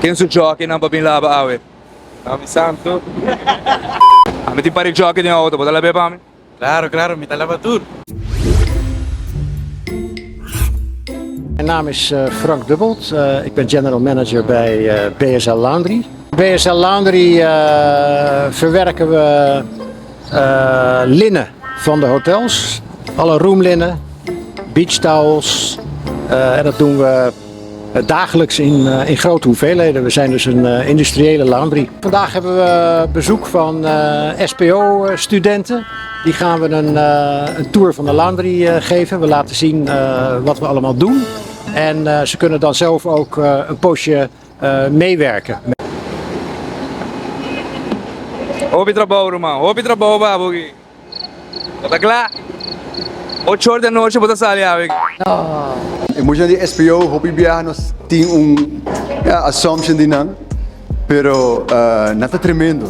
Ken su jockeynan pa bin laba awe? Ami santo. Ami tin par di jockey den auto, bo ta lab'é pa mi? Claro, claro, mi ta laba tur. Mijn naam is Frank Dubbelt, ik ben general manager bij BSL Laundry. BSL Laundry verwerken we linnen van de hotels, alle roomlinnen, beach towels en dat doen we dagelijks in, in grote hoeveelheden. We zijn dus een industriële laundry. Vandaag hebben we bezoek van SPO-studenten. Die gaan we een, een tour van de laundry geven. We laten zien wat we allemaal doen. En ze kunnen dan zelf ook een poosje meewerken. Hopi trabou ruman, hopi trabou pa bo aki. Bo ta kla? Ocho or di anochi bo ta sali awe aki. E muchanan di SPO hopi biaha nos tin un assumption di nan, pero nan ta tremendo,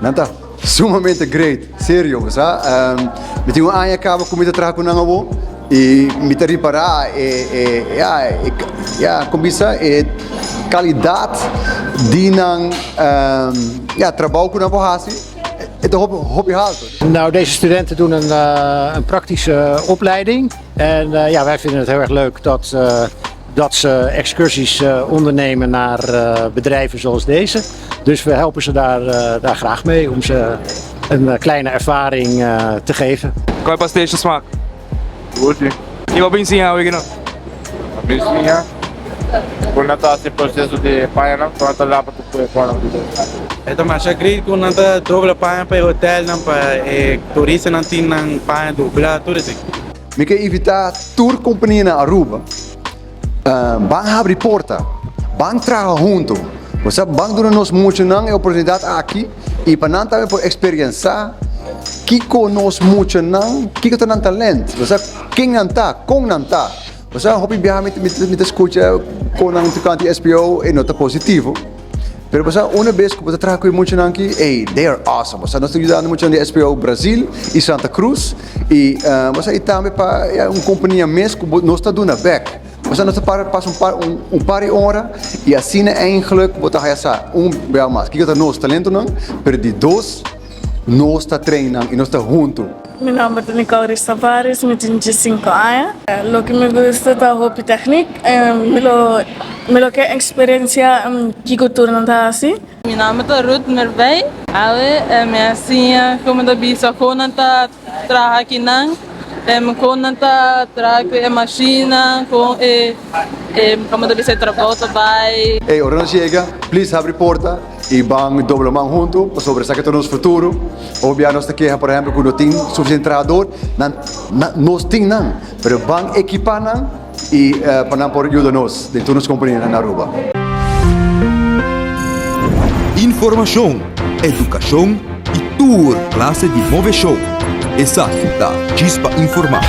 nan ta sumamente great, serio, bo sa. Mi tin un aña caba cu mi ta traha cu nan awo y mi ta ripara e e ya e ya con bisa e calidad di nan ya trabou cu nan por haci. E ta hopi hopi halto. Nou, deze studenten doen een, een praktische opleiding. En ja, wij vinden het heel erg leuk dat, dat ze excursies ondernemen naar bedrijven zoals deze. Dus we helpen ze daar, daar graag mee om ze een kleine ervaring te geven. Con e pasteshi smaak? Gusti. Ki bo bin siña awe ki no? A bin siña con nan ta haci proceso di pañanan, con nan ta laba tur e pañanan. E ta masha great cu nan ta dobla paña pa e hotelnan, pa e turistanan tin nan paña dobla, tur esey. Mi ke invita tur compania na Aruba ban habri porta, ban traha hunto, bo sa ban duna nos muchanan e oportunidad aki y pa nan tambe por experiencia kiko nos muchanan, kiko ta nan talent, bo sa ken nan ta, con nan ta. Bo sa hopi biaha mi mi ta scucha con nan tocante SPO e no ta positivo. Pero bo sa una bes ku bo ta traha ku e muchanan aki, ey, they are awesome. Bo sa nos ta yudando muchanan di SPO Brazil y Santa Cruz y bo sa y tambe pa ya un compania mes ku bo nos ta duna bek. Bo sa nos ta para pasa un par un par di ora y asina eigenlijk bo ta haya sa un bia mas kiko ta nos talentonan, pero di dos nos ta train nan y nos ta hunto. Mi nomber ta Nicole Tavares, mi tin diesinco aña. Loke mi gusta ta hopi techniek en mi lo mi lo ke experiencia kiko tur nan ta hasi. Mi nomber ta Ruth Mervey. Awe mi a siña como ta bisa con nan ta traha akinan, con nan ta traha cu e machine, con e como ta bisa e trabou ta bay. Ey, ora nos yega, please habri porta y ban dobla man hunto pasobra esaki ta nos futuro. Hopi bia nos ta keha por ehempel ku no tin sufisiente trahador, nan nos tin nan, pero ban ekipá nan i pa nan por yuda nos den tur nos kompanianan na Aruba. Informashon, edukashon i tur klase di move show. Esaki ta Chispa Informá.